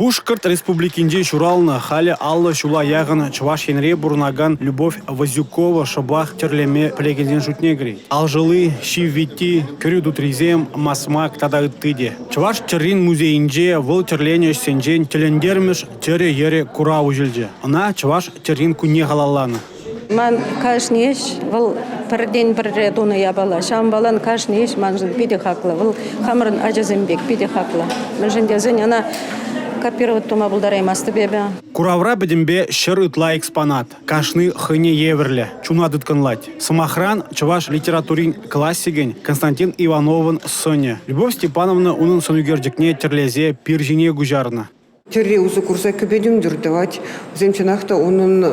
Пушкӑрт Республикинче ҫуралнӑ, халӗ 50 ҫула яхӑн Чӑваш Енре пурӑнакан Любовь Вазюкова шӑпах тӗрлеме пӗлекенсен шутне кӗрет. Ал шӑлли, ҫи витти, кӗрӳ тутрисем, масмак тата ытти те. Чӑваш тӗррин музейӗнче вӑл тӗрленӗ ӗҫсенчен «Тӗлӗнтермӗш тӗрӗ йӗрӗ» курав уҫӑлчӗ. Ӑна Чӑваш тӗррин кунне халалланӑ. Ман кашни ӗҫ вӑл пӗртен-пӗрре тунӑ япала. Ҫавӑнпалан кашни ӗҫ маншӑн питӗ хаклӑ. Вӑл хамӑрӑн ачасем пек питӗ хаклӑ. Мӗншӗн тесен ӑна копировать тума пултараймастӑп эпӗ. Куравра пӗтӗмпе 100 ытла экспонат. Кашни хӑйне евӗрлӗ, чуна тыткӑнлать. Сӑмахран, чӑваш литературин классикӗн Константин Ивановӑн сӑнӗ. Любовь Степановна унӑн сӑн ӳкерчӗкне тӗрлесе пир ҫине куҫарнӑ. Тӗрре усӑ курса кӗпе-тумтир тӑвать. Вӗсем чӑнах та унӑн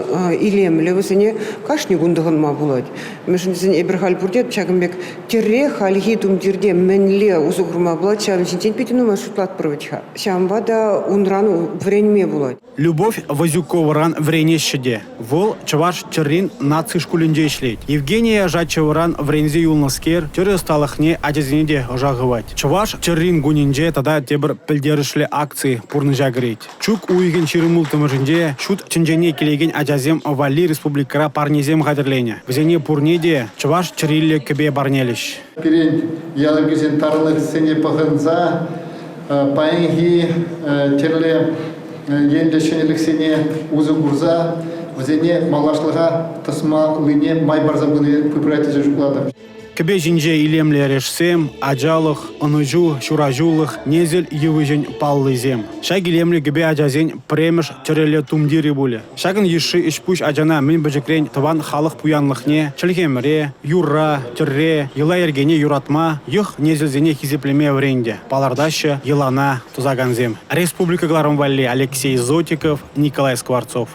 илемлӗ, вӗсене кашни кун тӑхӑнма пулать. Мӗншӗн тесен эпир халь пурте ҫакӑн пек тӗрре хальхи тумтирте мӗнле усӑ курма пулать, ҫавӑн ҫинчен питӗ нумай шутлатпӑр вӗт-ха. Ҫавӑнпа та унран вӗренме пулать. Любовь Вазюковӑран вӗренеҫҫӗ те. Вӑл чӑваш тӗррин наци шкулӗнче ӗҫлет. Евгения Жачевӑран вӗренсе юлнӑскер тӗрӗ ӑсталӑхне ачасене те ӑша хывать. Чӑваш тӗррин кунӗнче тата тепӗр пӗлтерӗшлӗ акци пурнӑҫа кӗрет. Чӳк уйӑхӗн 26-мӗшӗнче ҫут тӗнчене килекен ачасем валли республикӑра парнесем хатӗрленӗ. Вӗсене пурне те чӑваш тӗрриллӗ кӗпе парнелӗҫ. Пирӗн ял тарӑнлӑхсене пӑхӑнса паянхи тӗрлӗ енлӗ ҫӗнӗлӗхсене усӑ курса вӗсене малашлӑха тӑсмаллине май парса пыни пырать тесе шутлатӑп. Кӗпе ҫинче илемлӗ эрешсем, ачалӑх, ӑнӑҫу, ҫураҫулӑх, несӗл йывӑҫӗн паллисем. Ҫак илемлӗ кӗпе ачасен пӗрремӗш тӗрӗллӗ тумтирӗ пулӗ. Ҫакӑн йышши ӗҫ-пуҫ ачана мӗн пӗчӗкрен тӑван халӑх пуянлӑхне, чӗлхемӗре, юрра, тӗрре, йӑла-йӗркене юратма, йӑх-несӗлсене хисеплеме вӗрентӗ, палӑртаҫҫӗ йӑлана тӑсакансем. Республика кӑларӑм валли Алексей Зотиков, Николай Скворцов.